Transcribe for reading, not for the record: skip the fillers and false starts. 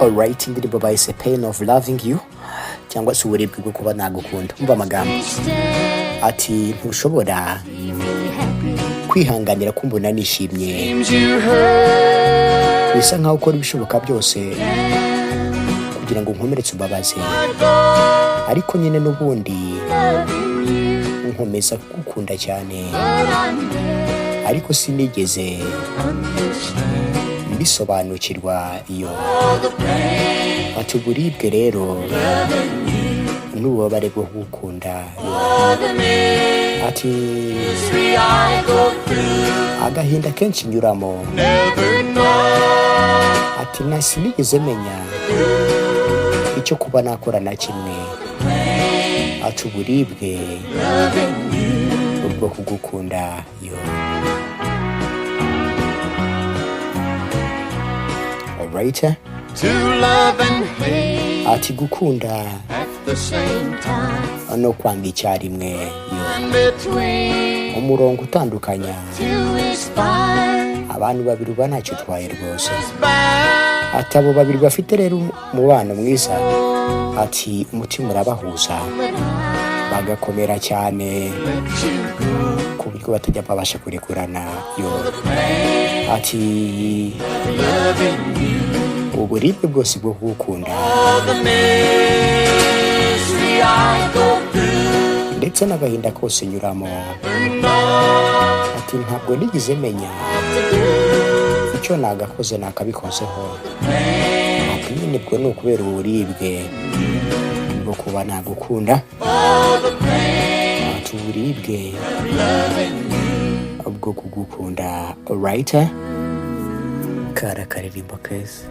Alright, indirimbo bayise "Pain of Loving You", cyangwa se uburibwe bwo kuba nagukunda. Umva amagambo ati: "Ntushobora kwihanganira kumbona nishimye." Seems you hurt. Bisa nkaho ukora ibishoboka byose kugira ngo nkomeretse, umbabaze, ariko nyine n'ubundi nkomeza kugukunda cyane, ariko sinigeze mbisobanukirwa. Iyo ati uburibwe rero n'ububabare bwo kugukunda, ati I go through. agahinda kenshi nyuramo. Never know. Ati na sinigeze menya icyo kuba nakora na kimwe. Ati uburibwe Loving you. bwo kugukunda yo. Alright. To love and hate Ati gukunda at the same time. no kwanga icyarimwe yo. And between Umurongo utandukanya two is fine. abantu babiri uba ntacyo utwaye rwose. Is bad. Ati abo babiri bafite rero umubano mwiza, ati umutima urabahuza bagakomera cyane Let you go. ku buryo batajya babasha kurekurana yo. Ati Loving you. uburibwe bwose bwo kugukunda All the misery I go through. ndetse n'agahinda kose nyuramo. Know Ati ntabwo nigeze menya to do. icyo nagakoze nakabikozeho. Ati nyine bwo ni ukubera uburibwe bwo kuba nagukunda. All the pain. Ati uburibwe Loving you. bwo kugukunda. Alright, kari akaririmbo keza.